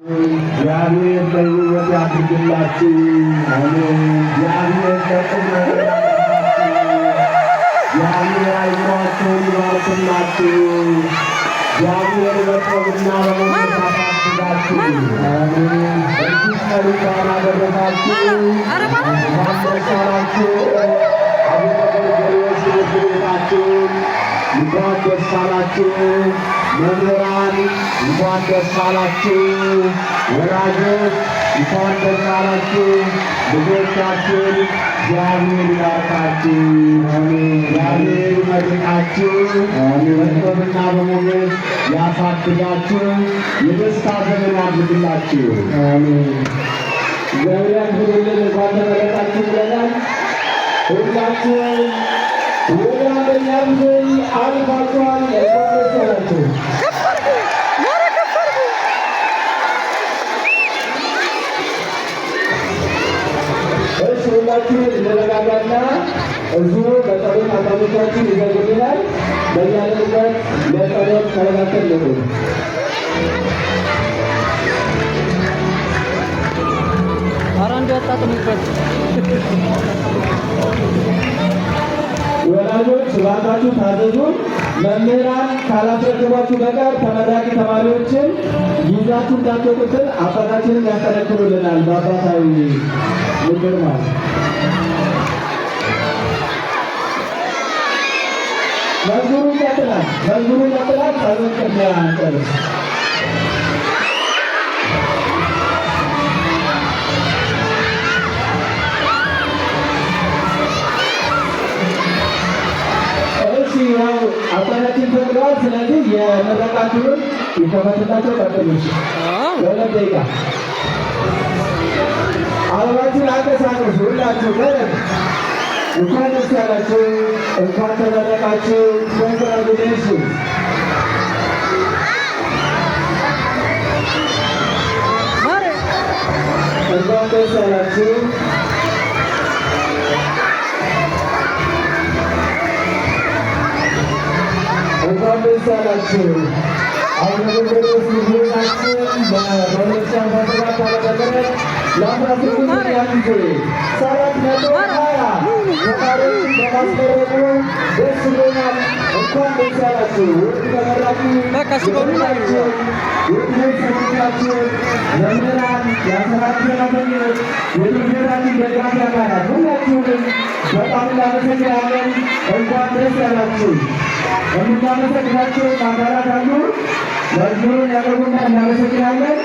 እግዚአብሔር ለሕይወት ያድርግላችሁ። አሜን። እግዚአብሔር ለቁም ነገር ያደርሳችሁ። እግዚአብሔር አይምሯችሁን ይባርክላችሁ። እግዚአብሔር በጥበብና በሞገስ ያሳድጋችሁ። አሜን። በዚህ ቀን እንኳን አደረሳችሁ። እንኳን ደስ አላችሁ። አቡነ ጎርጎርዮስ ትምህርት ቤታችን እንኳን ደስ አላችሁ። መምህራን እንኳን ደስ አላችሁ። ወላጆች እንኳን ደስ አላችሁ። ልጆቻችን እግዚአብሔር ይባርካችሁ። እግዚአብሔር ይመርቃችሁ። በጥበብና በሞገስ ያሳድጋችሁ። የደስታ ዘመን ያድርግላችሁ። እግዚአብሔር ያክብርልን። እንኳን ተመረቃችሁ ብለናል። ሁላችሁም ወደ አንደኛ ክፍል አልፋችኋል። እንኳን ደስ ያላችሁ። ከፍ አድርጉ፣ ኧረ ከፍ አድርጉ። እሺ፣ ሁላችሁም እንረጋጋና እዚሁ በጸሎት አባቶቻችን ይዘጉልናል። በያለንበት ለጸሎት ተረጋግተን እንቁም። ኧረ እንደው ያጣጥሙበት። ወላጆች እባካችሁ ታዘዙን። መምህራን ካላስረከቧችሁ በቀር ተመራቂ ተማሪዎችን ይዛችሁ እንዳትወጡትን አባታችንን ያስጠነክሩልናል በአባታዊ ምክር ማለት። መዝሙሩ ይቀጥላል። መዝሙሩ ይቀጥላል። ጸሎት ቅድሚያ እንጨርስ። እሺ፣ ያው አባታችን ፈቅደዋል። ስለዚህ የምረቃችሁን ይከፈትላቸው። ቀጥሉ። ለ2 ደቂቃ አበባችሁን አንቀሳቅሱ ሁላችሁ በደንብ። እንኳን ደስ ያላችሁ፣ እንኳን ተመረቃችሁ። Congratulation። ማሬ። እንኳን ደስ ያላችሁ። እንኳን ደስ ያላችሁ። አቡነ ጎርጎርዮስ ትምህርት ቤታችን በ2017 ዓ.ም. ለ16ኛ ጊዜ 720 ተማሪዎችን በማስመረቁ ደስ ብሎናል። እንኳን ደስ ያላችሁ። ውድ ተመራቂ በቃ ሲበሉ ማለት ነው። ውድ ቤተሰቦቻችን፣ መምህራን፣ የአሰራት ሰራተኞች፣ የትምህርት ቤታችን ደጋፊ አካላት ሁላችሁንም በጣም እናመሰግናለን። እንኳን ደስ ያላችሁ። የምናመሰግናቸው አካላት አሉ። መዝሙሩን ያቀርቡና እናመሰግናለን።